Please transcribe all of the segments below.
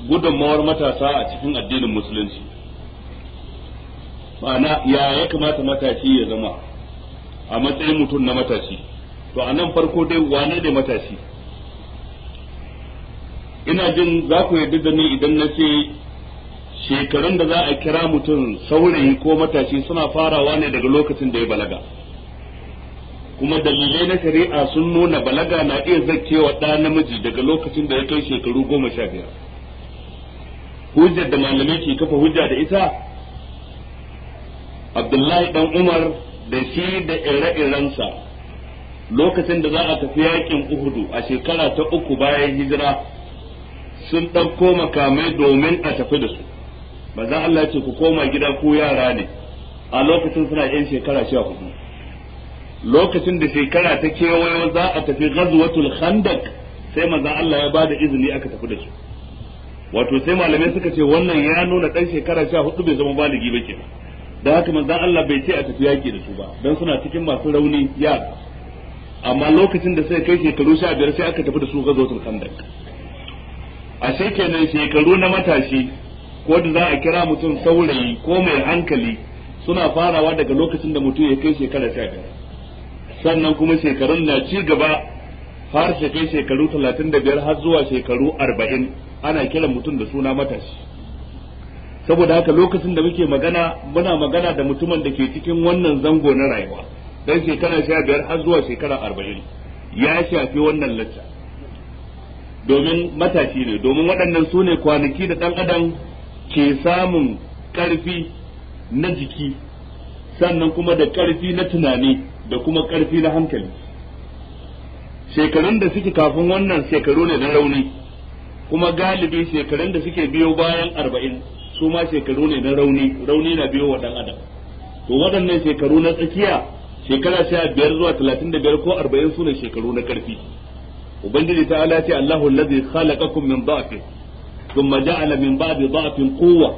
Gudunmawar matasa a cikin addinin Musulunci, ma'ana ya kamata matashi ya zama a matsayin mutum na matashi. To a nan farko dai, wane ne matashi? Ina jin za ku yarda da ni idan na ce shekarun da za a kira mutum saurayi ko matashi suna farawa ne daga lokacin da ya balaga. Kuma dalilai na shari'a sun nuna balaga na iya zakewa ɗa namiji daga lokacin da ya kai shekaru 15. Hujjar da malamai ke kafa hujja da ita, Abdullahi dan Umar da shi da ire-irensa, lokacin da za a tafi yakin Uhudu a shekara ta 3 bayan hijira, sun ɗauko makamai domin a tafi da su. Manzon Allah ce, "Ku koma gida, ku yara ne." A lokacin suna yan shekara 14. Lokacin da shekara ta kewayo za a tafi Ghazwatul Khandaq, sai manzon Allah ya bada izini aka tafi da su. Wato sai malamai suka ce wannan ya nuna dan shekara 14 bai zama baligi ba kenan. Da haka manzon Allah bai ce a tafi yaki da su ba, dan suna cikin masu rauni, yara. Amma lokacin da sai kai shekaru 15, sai aka tafi da su Ghazwatul Khandaq. A kenan shekaru na matashi, ko da za a kira mutum saurayi ko mai hankali, suna farawa daga lokacin da mutum ya kai shekara 15. Sannan kuma shekarun na ci gaba har su kai shekaru 35, har zuwa shekaru 40, ana kiran mutum da suna matashi. Saboda haka lokacin da muke magana, muna magana da mutumin da ke cikin wannan zango na rayuwa, dan shekara 15 har zuwa shekara 40 ya shafi wannan lacca, domin matashi ne, domin waɗannan su ne kwanaki da ɗan adam ke samun ƙarfi na jiki, sannan kuma da ƙarfi na tunani, da kuma ƙarfi na hankali. Shekarun da suke kafin wannan shekaru ne na rauni, kuma galibi shekarun da suke biyo bayan 40 su ma shekaru ne na rauni. Rauni na biyo wa ɗan adam. To waɗannan shekaru na tsakiya, shekara 15 zuwa 35 ko 40, su ne shekaru na ƙarfi. Ubangiji ta ala ce, "Allahu allazi khalaqakum min dha'fin, thumma ja'ala min ba'di dha'fin quwwa,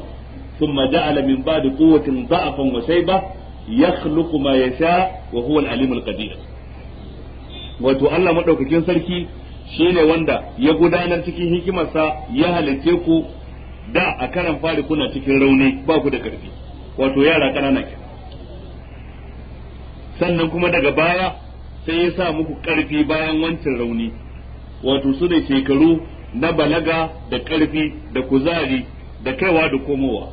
thumma ja'ala min ba'di quwwatin dha'fan wa shayba, yakhluqu ma yasha wa huwa al-alim al-qadir." Wato Allah madaukakin sarki shine wanda ya gudanar cikin hikimarsa ya halicce ku da a karan fari kuna cikin rauni, ba ku da karfi, wato yara kanana ke. Sannan kuma daga baya sai ya sa muku karfi bayan wancan rauni, wato su ne shekaru na balaga da karfi da kuzari da kaiwa da komowa.